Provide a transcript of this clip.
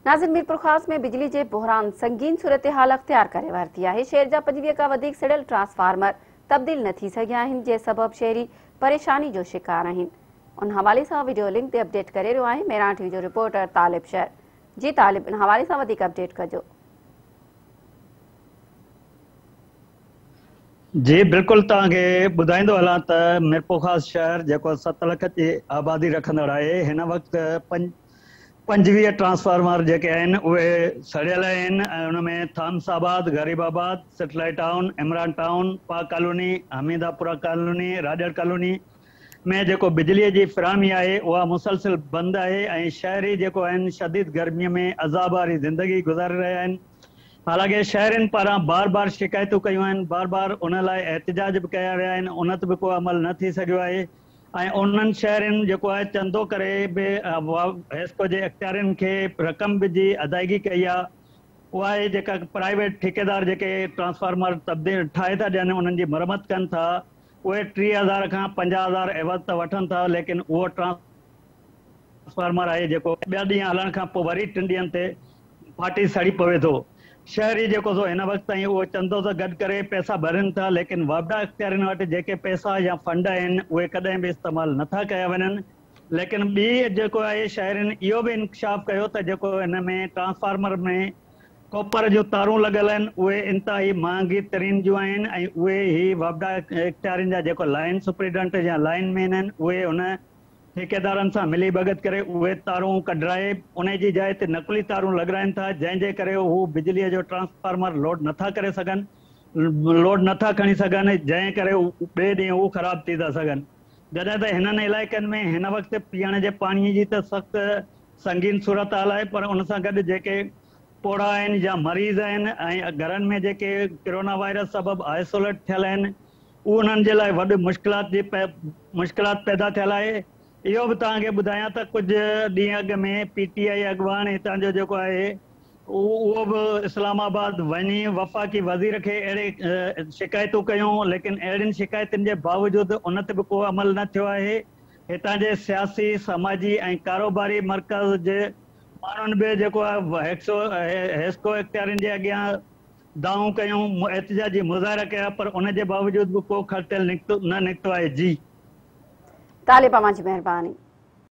नाज़िर मीरपुरखास में बिजली जे बहरान संगीन सूरत हाल अख़्तियार करे वरिती आहे। शहर जा 25 खां वधीक सड़ियल ट्रांसफार्मर तब्दील न थी सघिया आहिनि, जंहिं सबब शहरी परेशानी जो शिकार आहिनि। उन हवाले सां वीडियो लिंक ते अपडेट करे रहियो आहे मेहरान टीवी जो रिपोर्टर तालिब शहर। जी तालिब, इन हवाले सां वधीक अपडेट कजो। जी बिल्कुलु तव्हांखे ॿुधाईंदो हलां त मीरपुरखास शहर जेको 7 लख जी आबादी रखंदड़ आहे, हिन वक़्तु 25 ट्रांसफार्मर जेके आहिनि उहे सड़ियल आहिनि ऐं उन में Thomasabad, Gharibabad, satellite town, Imran town, Pak colony, Hamidapura colony, Rajar colony में जेको बिजलीअ जी फराहमी आहे उहा मुसलसिल बंदि आहे ऐं शहरी जेको आहिनि शदीद गर्मीअ में अज़ाब वारी ज़िंदगी गुज़ारे रहिया आहिनि। हालांकि शहरनि पारां बार बार शिकायतूं कयूं आहिनि, बार बार उन लाइ एहतजाज बि कया विया आहिनि, उन ते बि को अमल न थी सघियो आहे ऐं उन्हनि शहरनि जेको आहे चंदो करे बि हेस्को जे अख़्तियारनि खे रक़म बि जी अदायगी कई आहे। उहा आहे जेका प्राइवेट ठेकेदार जेके ट्रांसफार्मर तब्दील ठाहे था ॾियनि, उन्हनि जी मरमत कनि था, उहे 30,000 खां 50,000 एवज़ त वठनि था, लेकिन उहो ट्रांसफार्मर आहे जेको ॿिया ॾींहं हलण खां पोइ वरी 3 ॾींहनि ते फाटी सड़ी पवे थो। शहरी जेको सो हिन वक़्त ताईं उहो चंदो त गॾु करे पैसा भरनि था, लेकिन वापडा अख़्तियारनि वटि जेके पैसा या फंड आहिनि उहे कॾहिं बि इस्तेमालु नथा कया वञनि। लेकिन ॿी जेको आहे शहरनि इहो बि इंकशाफ़ कयो त जेको हिन में ट्रांसफार्मर में कॉपर जूं तारूं लॻल आहिनि उहे इंतिहाई महांगी तरीन जूं आहिनि ऐं उहे ई वापडा अख़्तियारनि जा जेको लाइन सुप्रिटेंडेंट या लाइन मैन आहिनि उहे हुन ठेकेदारनि सां मिली भगत करे उहे तारूं कढाए उन जी जाइ ते नक़ली तारूं लॻाइनि था, जंहिंजे करे हू बिजलीअ जो ट्रांसफार्मर लोड नथा करे सघनि, लोड नथा खणी सघनि, जंहिं करे ॿिए ॾींहुं हू ख़राबु थी था सघनि। जॾहिं त हिननि इलाइक़नि में हिन वक़्तु पीअण जे पाणीअ जी त सख़्तु संगीन सूरत हाल आहे, पर उन सां गॾु जेके पोड़ा आहिनि या मरीज़ आहिनि ऐं घरनि में जेके कोरोना वायरस सबबु आइसोलेट थियल आहिनि, उहो उन्हनि जे लाइ वॾी मुश्किलात पैदा थियल आहे। इहो बि तव्हांखे ॿुधायां त कुझु ॾींहं अॻु में पीटीआई अॻवान हितां जो जेको आहे उहो बि इस्लामाबाद वञी वफ़ाक़ी वज़ीर खे अहिड़े शिकायतूं कयूं, लेकिन अहिड़ियुनि शिकायतुनि जे बावजूदु उन ते बि को अमल न थियो आहे। हितां जे सियासी, समाजी ऐं कारोबारी मर्कज़ जे माण्हुनि बि जेको आहे हेस्को अख़्तियारनि जे अॻियां दाऊं कयूं, एहतजाजी मुज़ाहिरा कया, पर उन जे बावजूदु बि को खर्चल न निकितो आहे। जी तालिब, अव्हां जी महिरबानी।